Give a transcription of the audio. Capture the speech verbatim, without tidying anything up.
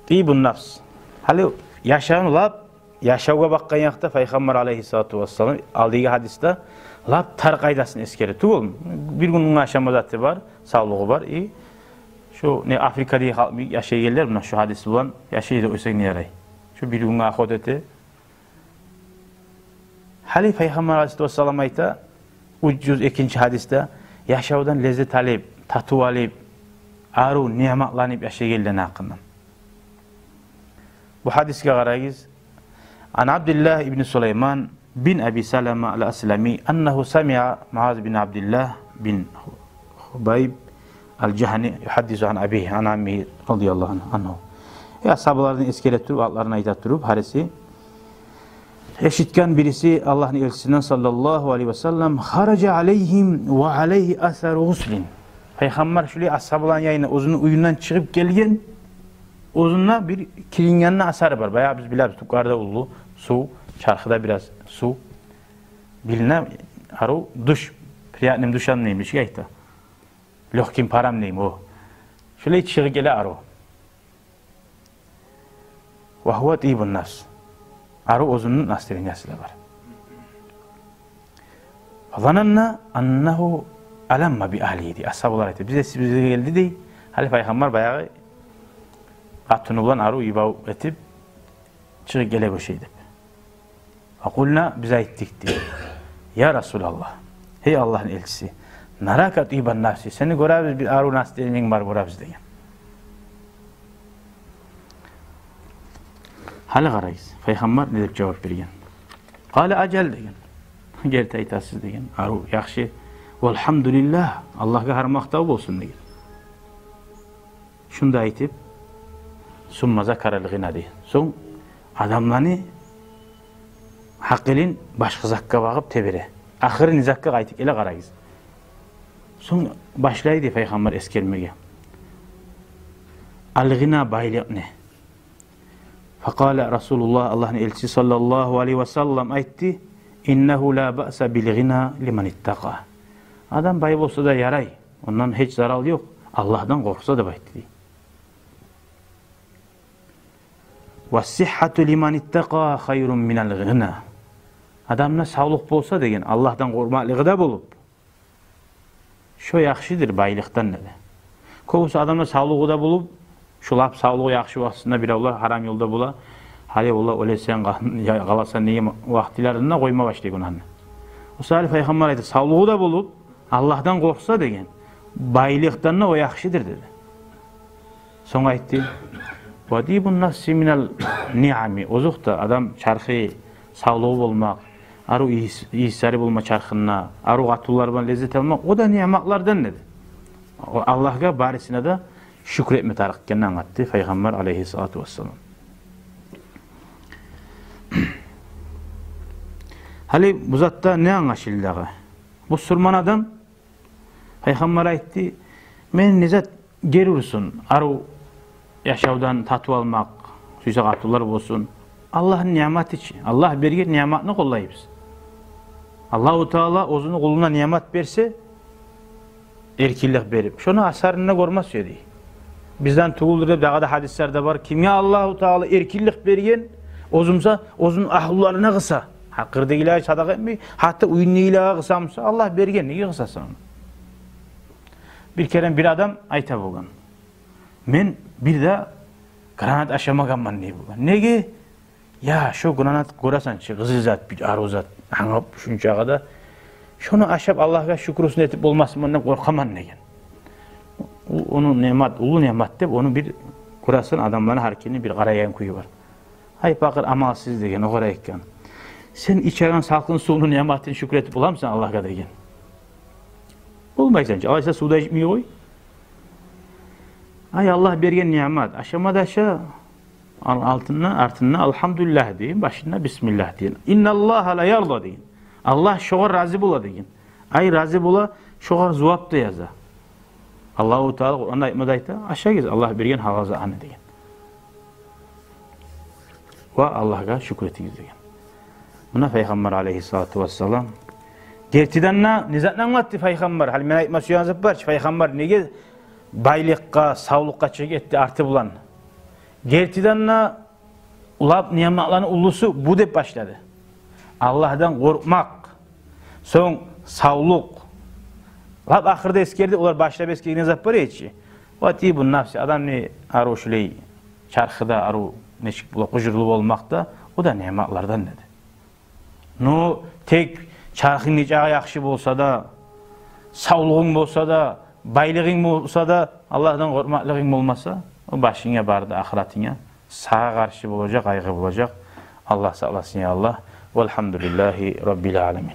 Тибун нафс. Гьали яшавну лап, яшавгъа бакъгъан якъда Пайхаммар алейгьиссалату вассалам алдагъы гьадисде лап тар къайдасын эсгере. Тюгюл, бир гюнню ашама заты бар, савлугъу бар. И шу не Африкадагъы халкъ йимик яшай гелелер, муна шу гьадис булан яшай деп къойсанг не ярай? Шу бир гюнге охота эте. Гьали Пайхаммар алейгьиссалату вассалам айта, уьч юз экинчи гьадисде, яшавдан леззет алып, татыв алып, арив ниъматланып яшай гелгенлени гьакъындан. Бу гьадисге къарагъыз. Ан Абдиллагь ибн Сулайман бин Аби Салама ал-Аслами аннагьу самиъа Муаз бин Абдиллагь бин Хубайб ал-Жагьни юхьаддису ан абигьи ан аммигьи радияллагьу ангьу. Э, асгьабалардан эсгере туруп, атларын айта туруп, гьариси эшитген бириси Аллагьны элчисинден саллаллагьу алайгьи ва саллам, хаража алайгьим ва алайгьи асару гъуслин. Пайхаммар шулай асгьабаланы янына оьзюню уьюнден чыгъып гелген, оьзюнде бир кирингенни асары бар. Баягъы биз билебиз, тюклерде уллу сув, чархыда бираз сув. Билине арив душ, приятным душам дейми, нечик айта? Лёгким парам дейми о. Шулай чыгъып геле арив. Ва гьува тибун нафс. Арив оьзюню настроениясы да бар. Фазананна аннагьу аламма би агьлигьи дей. Асгьабалар айта, биз эсибизге гелди дей, гьали Пайхаммар баягъы къатыны булан арив йыбав этип чыгъып геле бу шей деп. Факъулна, биз айтдыкъ дей: я Расулаллагь, гьей Аллагьны элчиси, нарака тибан нафси, сени гёребиз, бир арив настроениенг бар гёребиз деген. Гьали къарагъыз, Пайхаммар не деп жавап берген? Къала ажал деген. Герти айтасыз деген. Арив, яхшы. Валгьамдулиллагь, Аллагьгъа гьар макътав болсун деген. Шунда айтып, сумма закарал гъина дей. Сонг адамланы гьакъылын башгъа затгъа багъып тебере. Ахырынгы затгъа къайтып геле, къарагъыз. Сонг башлай дей Пайхаммар эсгермеге ал гъина, байлыкъны. Факъала Расулуллагь, Аллагьны элчиси саллаллагьу алайгьи ва саллам айтды: иннагьу ла баъса бил гъина лиман иттакъа. Адам бай болса да ярай, ондан гьеч зарал ёкъ, Аллагьдан къоркъса деп айтды дей. Вассигьгьату лиман иттакъа хайрун минал гъина. Адамда савлукъ болса деген, Аллагьдан къоркъмакълыгъы да болуп, шо яхшыдыр байлыкъдан деди. Кёбюсю адамда савлугъу да болуп, шо лап савлугъу яхшы вакътисинде биревлер гьарам ёлда бола. Гьали олар оьлесен къа-, я-, къаласан деген вакътилеринде къойма башлай гюнагьны. О саялы Пайхаммар айта, савлугъу да болуп, Аллагьдан къоркъса деген, байлыкъдан да о яхшыдыр деди. Сонг айтды: ва тибун нафси минал ниъами. Озокъда, адам чархы, савлугъу болмакъ, арив ийис-, ийислери болма чархында, арив къатынлар булан леззет алмакъ, о да ниъматлардан деди. О Аллагьгъа барысына да шюкюр этме тарыкъ экенин англатды Пайхаммар алайгьиссалату вассалам. Гьали бу затда не англашылды дагъы? Бу бусурман адам, Пайхаммар айтды, мен не зат гери урсун, арив яшавдан татыв алмакъ, сюйсе къатынлар болсун. Аллагьны ниъматы чы. Аллагь берген ниъматны къоллайбыз. Аллагьу Таала оьзюню къулуна ниъмат берсе, эркинлик берип, шону асарын да гёрме сюе дей. Бизден тюгюлдюр деп дагъы да гьадислерде бар. Кимге Аллагьу Таала эркинлик берген, оьзю буса, оьзюню агьлюлерине къыса. Гьа, къырдагъылагъа садагъа этмей, гьатта уьюндегилеге къыса буса, Аллагь берген, неге къысасан ону? Бир керен бир адам айта болгъан: мен бир де гранат ашамагъанман дей болгъан. Неге? Я, шо гранат, гёресен чи, къызыл зат, бир арив зат, англап шунчагъа да. Шону ашап, Аллагьгъа шюкюрюсюн этип болмасман деп къоркъаман деген. О, ону ниъмат, уллу ниъмат деп, ону бир гёресен, адамланы гьар кимни бир къарайгъан кюю бар. Ай, пакъыр, амалсыз деген, огъар айтгъан. Сен ичеген салкъын сувну ниъматын шюкюр этип боламысан Аллагьгъа деген. Болмайсан чы, алайса сувда ичмей къой. Ай, Аллагь берген ниъмат, ашама да аша, ал-, артында, артында алгьамдулиллагь дейин, башында бисмиллагь дейин. Инналлагьа ла ярда дейин. Аллагь шогъар рази бола дейин. Ай, рази бола, шогъар зувап да яза. Аллагьу Таала Къуранда айтма да айта, ашагъыз Аллагь берген гьалал затны деген. Ва Аллагьгъа шюкюр этигиз деген. Муна Пайхаммар алайгьиссалату вассалам. Гертиден де, не затны англатды Пайхаммар? Гьали мен айтма сюеген зат бар чы, Пайхаммар неге байлыкъгъа, савлукъгъа чыгъып гетди арты булан? Гертиден де, лап ниъматланы уллусу бу деп башлады. Аллагьдан къоркъмакъ, сонг савлукъ. Лап ахырда эсгерди, олар башлап эсгерген зат бар эди чи. Ва тибун нафси, адамны арив шулай чархы да арив, нечик бола, къужурлу болмакъ да, о да ниъматлардан деди. Ну, тек чархынг нечакъы яхшы болса да, савлугъунг болса да, байлыгъынг болса да, Аллагьдан къоркъмакълыгъынг болмаса, о башынга барды, ахыратынга сагъа къаршы болажакъ, къайгъы болажакъ. Аллагь сакъласын, я Аллагь. Валгьамдулиллагьи раббил аламин.